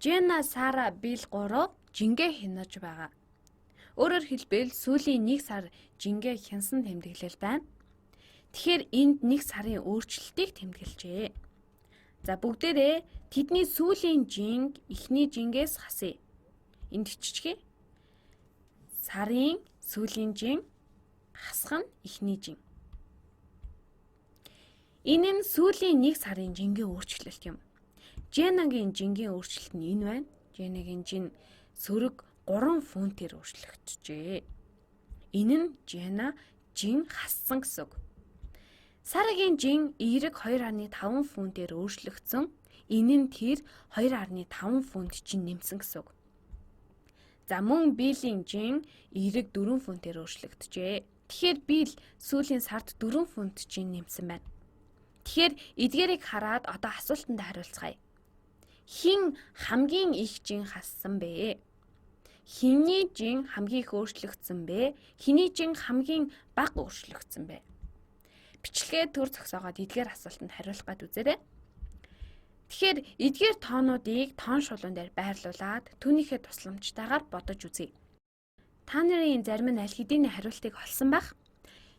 Жена, Сара, Бил 3 жингээ хянаж байгаа. Өөрөөр хэлбэл сүүлийн 1 сар жингээ хянсан тэмдэглэл байна. Тэгэхээр энд 1 сарын өөрчлөлтийг тэмдэглэжээ. За, бүгдээрээ тэдний сүүлийн жинг эхний жингээс хасъя. Энд биччихье. Сарын сүүлийн жин хасах нь эхний жин. Энэ нь сүүлийн 1 сарын жингийн өөрчлөлт юм. Женагийн жингийн өөрчлөлт нь энэ байна. Женагийн жин сөрөг 3 фунтээр өөрчлөгдөжээ. Энэ нь Жена жин хассан гэсэн үг. Сарагийн жин эерэг 2.5 фунтээр өөрчлөгдсөн. Энэ нь тэр 2.5 фунт жин нэмсэн гэсэн үг. За, мөн Билийн жин эерэг 4 фунтээр өөрчлөгдөжээ. Тэгэхээр Бил сүүлийн сард 4 фунт жин нэмсэн байна. Тэгэхээр эдгээрийг хараад одоо асуултанд хариулцгаая. Хэн хамгийн их жин хассан бэ? Хэний жин хамгийн их өөрчлөгдсөн бэ? Хэний жин хамгийн бага өөрчлөгдсөн бэ? Бичлэгээ түр зогсоогоод эдгээр асуултанд хариулах гээд үзээрэй. Тэгэхээр эдгээр тоонуудыг тоон шулуун дээр байрлуулад түүнийхээ тусламжтайгаар бодож үзье. Та нарын зарим нь аль хэдийн хариултыг олсон байх.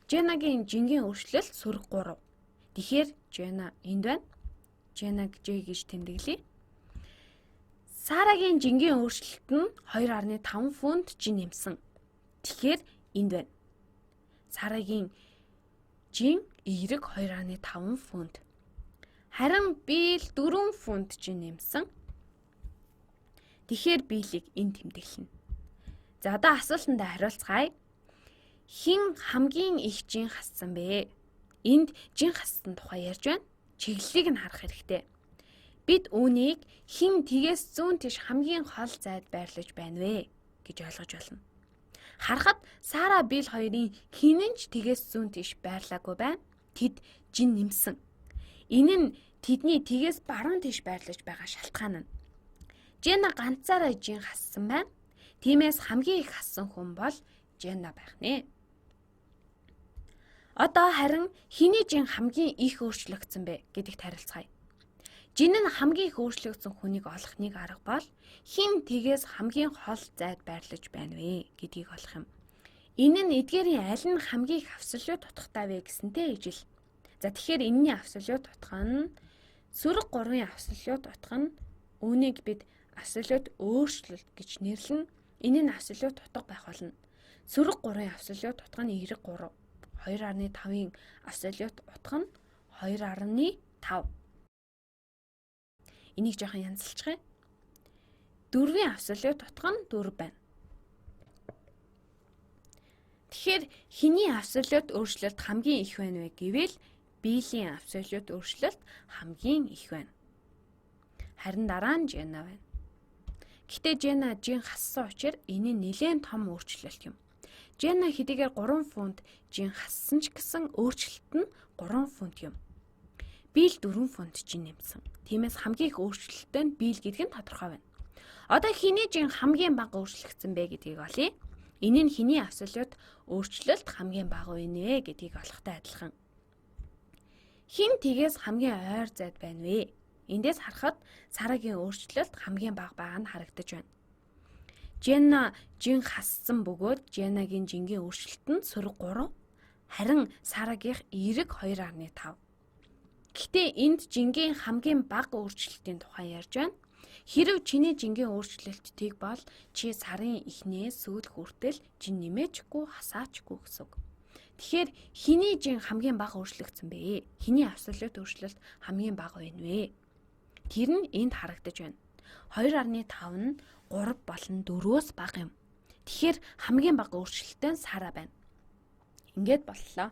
Женагийн жингийн өөрчлөлт сөрөг 3. Тэгэхээр Жена энд байна. Женаг Ж гэж тэмдэглэе. Сарагийн жингийн өөрчлөлт нь 2.5 фунт жин нэмсэн. Тэгэхээр энд байна. Сарагийн жин эерэг 2.5 фунт. Харин Бил 4 фунт жин нэмсэн. Тэгэхээр Билийг энд тэмдэглэнэ. За, одоо асуултанд хариулцгаая. Хэн хамгийн их жин хассан бэ? Энд жин хассан тухай ярьж байна. Чиглэлийг нь харах хэрэгтэй. Бид үүнийг хэн тэгээс зүүн тийш хамгийн хол зайд байрлаж байна вэ гэж ойлгож байна. Харахад Сара, Бил хоёрын хэн нь ч тэгээс зүүн тийш байрлаагүй байна. Тэд жин нэмсэн. Энэ нь тэдний тэгээс баруун тийш байрлаж байгаа шалтгаан нь. Жена ганцаараа жин хассан байна. Тиймээс хамгийн их хассан хүн бол Жена байх нэ. Одоо харин хэний жин хамгийн их өөрчлөгдсөн бэ гэдэгт хариулцгаая. Жин нь хамгийн их өөрчлөгдсөн хүнийг олох нэг арга бол хэн тэгээс хамгийн хол зайд байрлаж байна вэ гэдгийг олох юм. Энэ нь эдгээрийн аль нь хамгийн их абсолют утгатай вэ гэсэнтэй ижил. За, тэгэхээр энэний абсолют утга нь сөрөг 3-ын абсолют утга нь, үүнийг бид абсолют өөрчлөлт гэж нэрлэнэ. Энэ нь абсолют утга байх болно. Сөрөг 3-ын абсолют утга нь эерэг 3. 2.5-ын абсолют утга нь 2.5. Энийг жоохон янзалчих юм. 4-ийн абсолют утга нь 4 байна. Тэгэхээр хэний абсолют өөрчлөлт хамгийн их байна вэ гэвэл Билийн абсолют өөрчлөлт хамгийн их байна. Харин дараа нь Жена байна. Гэхдээ Жена жин хассан учраас энэ нь нэлээн том өөрчлөлт юм. Жена хэдийгээр 3 фунт жин хассан ч гэсэн өөрчлөлт нь 3 фунт юм. Бил 4 фунт жин нэмсэн. Тиймээс хамгийн их өөрчлөлттэй нь Бил гэдэг нь тодорхой байна. Одоо хэний жин хамгийн бага өөрчлөгдсөн бэ гэдгийг олъё. Энэ нь хэний абсолют өөрчлөлт хамгийн бага вэ нэ гэдгийг олохтой адилхан. Хэн тэгээс хамгийн ойр зайд байна вэ? Эндээс харахад Сарагийн өөрчлөлт хамгийн бага байгаа нь харагдаж байна. Жена жин хассан бөгөөд Женагийн жингийн өөрчлөлт нь сөрөг 3, харин Сарагийнх эерэг 2.5. Гэхдээ энд жингийн хамгийн бага өөрчлөлтийн тухай ярьж байна. Хэрэв чиний жингийн өөрчлөлт тэг бол чи сарын эхнээс сүүл хүртэл жин нэмээчгүй, хасаачгүй гэсэн үг. Тэгэхээр хэний жин хамгийн бага өөрчлөгдсөн бэ? Хэний абсолют өөрчлөлт хамгийн бага байна вэ? Тэр нь энд харагдаж байна. 2.5 нь 3 болон 4-өөс бага юм. Тэгэхээр хамгийн бага өөрчлөлттэй нь Сара байна. Ингээд боллоо.